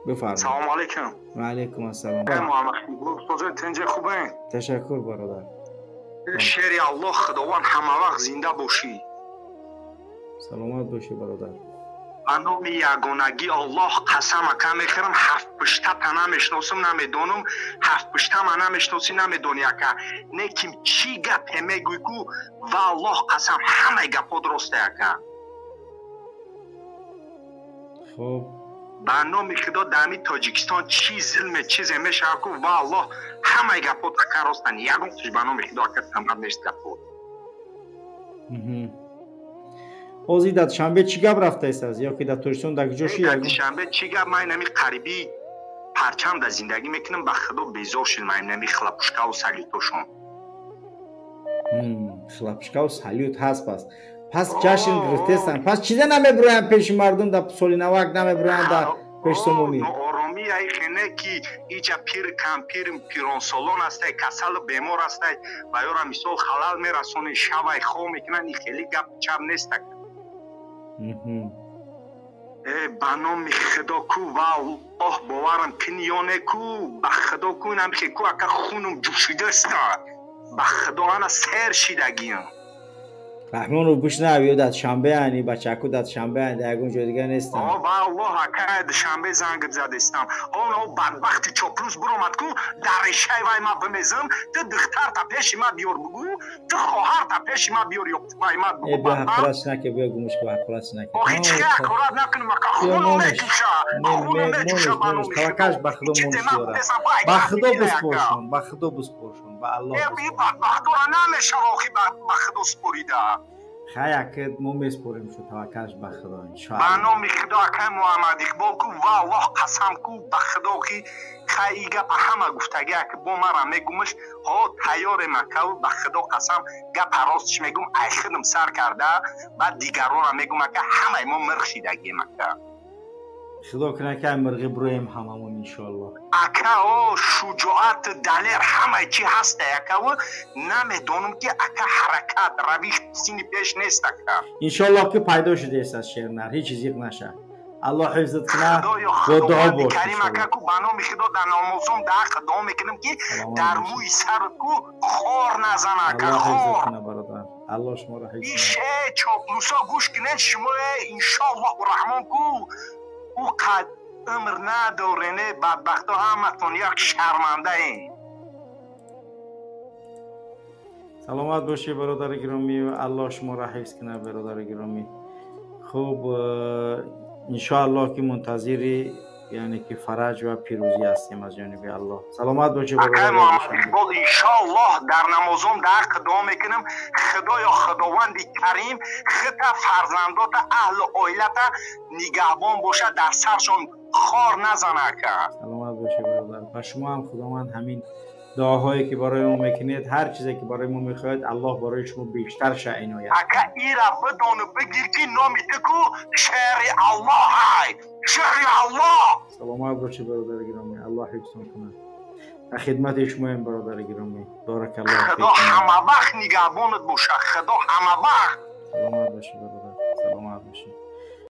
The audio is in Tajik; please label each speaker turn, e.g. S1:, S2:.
S1: Бифармоед.
S2: Салом алейкум.
S1: Ва алейкум ассалом.
S2: Муҳаммад, хубен?
S1: Ташаккур, бародар.
S2: Шери Аллоҳ, Худованд ҳама вақт зинда бошӣ.
S1: Саломат бошӣ, бародар.
S2: Ба номи ягонагӣ Аллоҳ қасам ака мехӯрам, ҳафт пушта намешносам, намедонам, ҳафт пушта ма намешносӣ, намедонӣ ака. Неким чӣ гапе мегӯй ку, ва Аллоҳ қасам, ҳамаи гапҳо дуросте ака.
S1: Хуб.
S2: Ба номи Худо, дар ҳамин Тоҷикистон чӣ зулме чизе мешавад ку, ва Аллоҳ ҳамаи гапҳо ака ростанд, ягон чиз ба номи Худо ака самад нест гапҳо.
S1: Ҳозир дар Душанбе чӣ гап рафтааст ё ки дар Тоҷикистон дар куҷо ши?
S2: Дар Душанбе чӣ гап? Ман инами қариби парчам дар зиндагӣ мекунам, ба Худо безор шудам ман инами хлопушкаву салютошон.
S1: Хлопушкаву салют ҳаст пас. Пас ҷашн гирифтестанд. Пас чизе намебироянд пеши мардум, дар соли навак намебироянд дар пеши сомонӣ?
S2: Ноороми ай хене ки иҷа пир кампир пиронсолон ҳастай, касалу бемор ҳастай, ва ёра мисол халал мерасонӣ, шавай хоб мекунанд, и хеле гап чап нестак. Ба номи Худо ку, ва Аллоҳ боварам кини ё не ку, ба Худо ку, инам хе ку ака хунум ҷӯшидаста, ба Худо ана сер шидагиам.
S1: Раҳмонов, бишнав, ё дар Душанбе ани бачаку дар Душанбе ани, дар ягон ҷои дигар нестанд.
S2: Ва Аллоҳ ака, Душанбе занг задестам. Он бадбахти чоплус биромад ку, дар решаи вай ма бимезам, ту духтарта пеши ма биёр бугӯ, ту хоҳарта пеши ма биёр ё вай ма бугӯ.
S1: Э, биё ҳақорат наке, биё гумш ку, ҳақорат наке.
S2: Охи чӣ ҳақорат накунам ака, хуну меҷӯша, хуну меҷӯша ба номи
S1: Таваккалш ба Худо монш дорад. Ба Худо биспоршон, ба Худо биспоршон, ба Аллоҳ.
S2: Э, бадбахтора намешава охи ба Худо спорида.
S1: Хай ака, мо меспорем шу, таваккалш ба Худо, иншоаллоҳ.
S2: Ба номи Худо акай Муҳаммад Иқбол ку, ва Аллоҳ қасам ку, ба Худо ки хай и гапа ҳама гуфтаги ака, бо мара мегумаш, ҳо тайёрем ака, ба Худо қасам гапа ростш мегум, ай худам сар карда, баъд дигарора мегум ака, ҳамаи мо мирғ шидагием ака.
S1: Худо кунад ки ай мирғӣ бироем ҳамамон иншоаллоҳ.
S2: Ака, о шуҷоат, далер, ҳамаи чӣ ҳаста акаву, намедонам ки ака ҳаракат равиш сини пеш нест ака.
S1: Иншоаллоҳ ки пайдо шудааст аз шернар, ҳеҷ чиз зиқ наша. Аллоҳ ҳифзат кунад, бо дуо бош.
S2: Карим ака ку, ба номи Худо дар намозом дар ҳаққ дуо мекунам ки дар мӯи сарат ку хор назана ака, хор.
S1: Бародар, Аллоҳ шуморо ҳифз
S2: кунад. Иш э чоплусо гӯш кунед шумо, иншоаллоҳу раҳмон ку, ӯ қад умр надорене, бадбахто ҳаматон як шармандаем.
S1: Саломат бошӣ, бародари гиромӣ, Аллоҳ шуморо ҳифз кунад, бародари гиромӣ. Хуб, иншоаллоҳ ки мунтазири яъне ки фараҷ ва пирӯзӣ ҳастем аз ҷониби Аллоҳ. Саломат бошӣ,
S2: бародари Муҳаммад Иқбол, иншоаллоҳ дар намозом дар ҳаққ дуо мекунам, Худоё Худованди Карим хита, фарзандота, аҳлу оилата нигаҳбон бошад, дар саршон хор назана ака.
S1: Саломат бошӣ, бародар. Ба шумо ҳам Худованд ҳамин дуоҳое ки барои мо мекунед, ҳар чизе ки барои мо мехоҳед, Аллоҳ барои шумо бештар ша иноят.
S2: Ака, ира бидону бигир ки номи ту ку шери Аллоҳ ҳай, шери Аллоҳ.
S1: Саломат бошӣ, бародари гиромӣ, Аллоҳ ҳифзтон кунад. Дар хидмати шумоем, бародари гиромӣ. Баракаллоҳ.
S2: Худо ҳама вақт нигаҳбонат бошад, Худо ҳама вақт.
S1: Саломат бошӣ, бародар, саломат бошӣ.